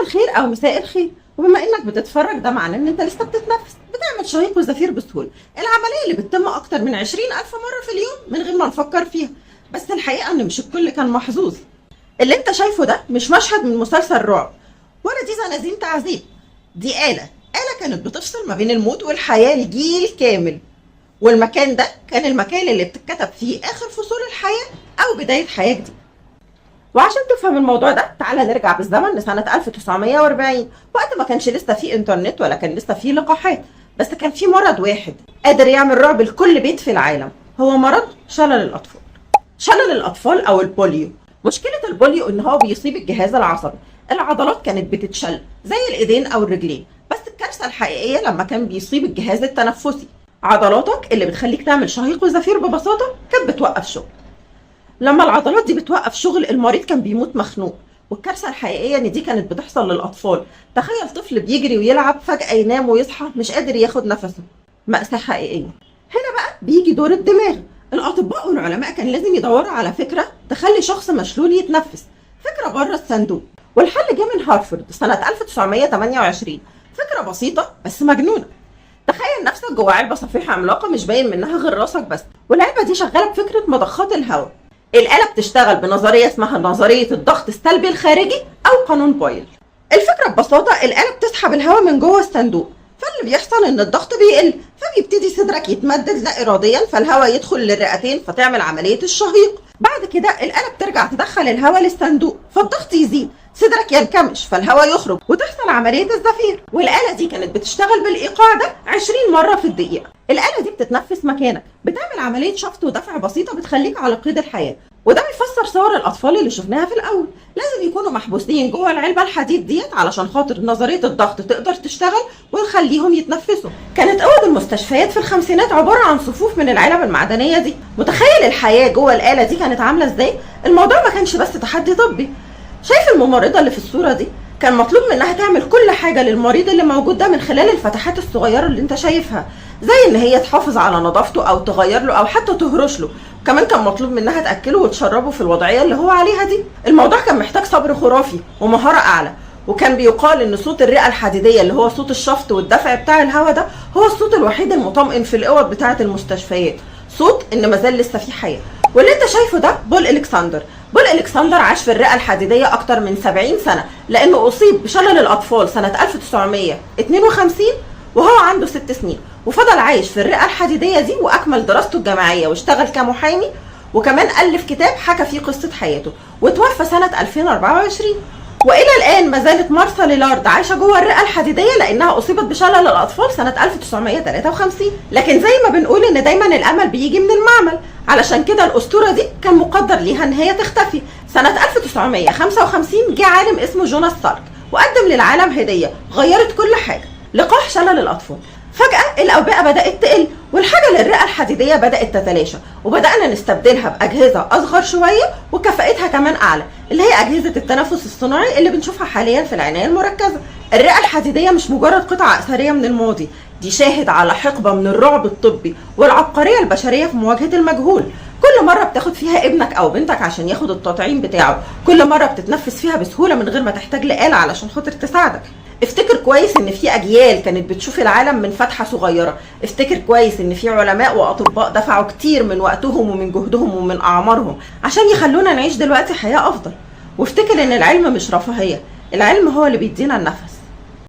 الخير او مساء الخير. وبما انك بتتفرج ده معناه ان انت لسه بتتنفس، بتعمل شهيق وزفير بسهوله. العملية اللي بتتم اكتر من 20,000 مرة في اليوم من غير ما نفكر فيها. بس الحقيقة ان مش الكل كان محظوظ. اللي انت شايفه ده مش مشهد من مسلسل رعب ولا دي زنازين تعذيب، دي آلة كانت بتفصل ما بين الموت والحياة لجيل كامل. والمكان ده كان المكان اللي بتتكتب فيه آخر فصول الحياة أو بداية حياة جديدة. وعشان تفهم الموضوع ده تعالى نرجع بالزمن لسنة 1940، وقت ما كانش لسه فيه انترنت ولا كان لسه فيه لقاحات، بس كان فيه مرض واحد قادر يعمل رعب لكل بيت في العالم، هو مرض شلل الأطفال. شلل الأطفال أو ال polio. مشكلة ال polio إن هو بيصيب الجهاز العصبي، العضلات كانت بتتشل زي الإيدين أو الرجلين. بس الكارثة الحقيقية لما كان بيصيب الجهاز التنفسي، عضلاتك اللي بتخليك تعمل شهيق وزفير ببساطة كانت بتوقف شغل. لما العضلات دي بتوقف شغل المريض كان بيموت مخنوق. والكارثة الحقيقية ان دي كانت بتحصل للأطفال. تخيل طفل بيجري ويلعب فجأة ينام ويصحى مش قادر ياخد نفسه، مأساة حقيقية. هنا بقى بيجي دور الدماغ. الأطباء والعلماء كان لازم يدوروا على فكرة تخلي شخص مشلول يتنفس، فكرة بره الصندوق. والحل جه من هارفرد سنة 1928، فكرة بسيطة بس مجنونة. تخيل نفسك جوه علبة صفيحة عملاقة مش باين منها غير راسك بس، والعلبة دي شغالة بفكرة مضخات الهواء. الآلة بتشتغل بنظرية اسمها نظرية الضغط السلبي الخارجي أو قانون بويل. الفكرة ببساطة الآلة بتسحب الهواء من جوه الصندوق، فاللي بيحصل إن الضغط بيقل، فبيبتدي صدرك يتمدد لا إراديا، فالهواء يدخل للرئتين فتعمل عملية الشهيق. بعد كده الآلة بترجع تدخل الهواء للصندوق، فالضغط يزيد، صدرك ينكمش فالهواء يخرج وتحصل عملية الزفير. والآلة دي كانت بتشتغل بالإيقاع ده 20 مرة في الدقيقة. الآلة دي بتتنفس مكانك، بتعمل عملية شفط ودفع بسيطة بتخليك على قيد الحياة. وده بيفسر صور الأطفال اللي شفناها في الأول، لازم يكونوا محبوسين جوه العلبة الحديد ديت علشان خاطر نظرية الضغط تقدر تشتغل وتخليهم يتنفسوا. كانت أوض المستشفيات في الخمسينات عبارة عن صفوف من العلب المعدنية دي. متخيل الحياة جوه الآلة دي كانت عاملة ازاي؟ الموضوع ما كانش بس تحدي طبي. شايف الممرضة اللي في الصورة دي؟ كان مطلوب منها تعمل كل حاجة للمريض اللي موجود ده من خلال الفتحات الصغيرة اللي انت شايفها، زي ان هي تحافظ على نظافته او تغير له او حتى تهرش له. كمان كان مطلوب منها تأكله وتشربه في الوضعية اللي هو عليها دي. الموضوع كان محتاج صبر خرافي ومهارة أعلى. وكان بيقال ان صوت الرئة الحديدية اللي هو صوت الشفط والدفع بتاع الهواء ده هو الصوت الوحيد المطمئن في الأوض بتاعة المستشفيات، صوت ان مازال لسه في حياة. واللي انت شايفه ده بول الكسندر. بول الكسندر عاش في الرئة الحديدية أكتر من 70 سنة لأنه أصيب بشلل الأطفال سنة 1952 وهو عنده 6 سنين، وفضل عايش في الرئة الحديدية دي وأكمل دراسته الجامعية واشتغل كمحامي، وكمان ألف كتاب حكى فيه قصة حياته، وتوفى سنة 2024. وإلى الآن ما زالت مارثا ليلارد عايشة جوه الرئة الحديدية لأنها أصيبت بشلل الأطفال سنة 1953. لكن زي ما بنقول إن دايما الأمل بيجي من المعمل، علشان كده الأسطورة دي كان مقدر ليها إن هي تختفي. سنة 1955 جه عالم اسمه جوناس سالك وقدم للعالم هدية غيرت كل حاجة، لقاح شلل الأطفال. فجأة الأوبئة بدأت تقل والحاجة للرئة الحديدية بدأت تتلاشى، وبدأنا نستبدلها بأجهزة أصغر شوية وكفاءتها كمان أعلى، اللي هي أجهزة التنفس الصناعي اللي بنشوفها حاليا في العناية المركزة. الرئة الحديدية مش مجرد قطعة أثرية من الماضي، دي شاهد على حقبة من الرعب الطبي والعبقرية البشرية في مواجهة المجهول. كل مرة بتاخد فيها ابنك أو بنتك عشان ياخد التطعيم بتاعه، كل مرة بتتنفس فيها بسهولة من غير ما تحتاج لآلة علشان خاطر تساعدك. افتكر كويس ان في اجيال كانت بتشوف العالم من فتحة صغيرة. افتكر كويس ان في علماء واطباء دفعوا كتير من وقتهم ومن جهدهم ومن اعمارهم عشان يخلونا نعيش دلوقتي حياة افضل. وافتكر ان العلم مش رفاهية، العلم هو اللي بيدينا النفس.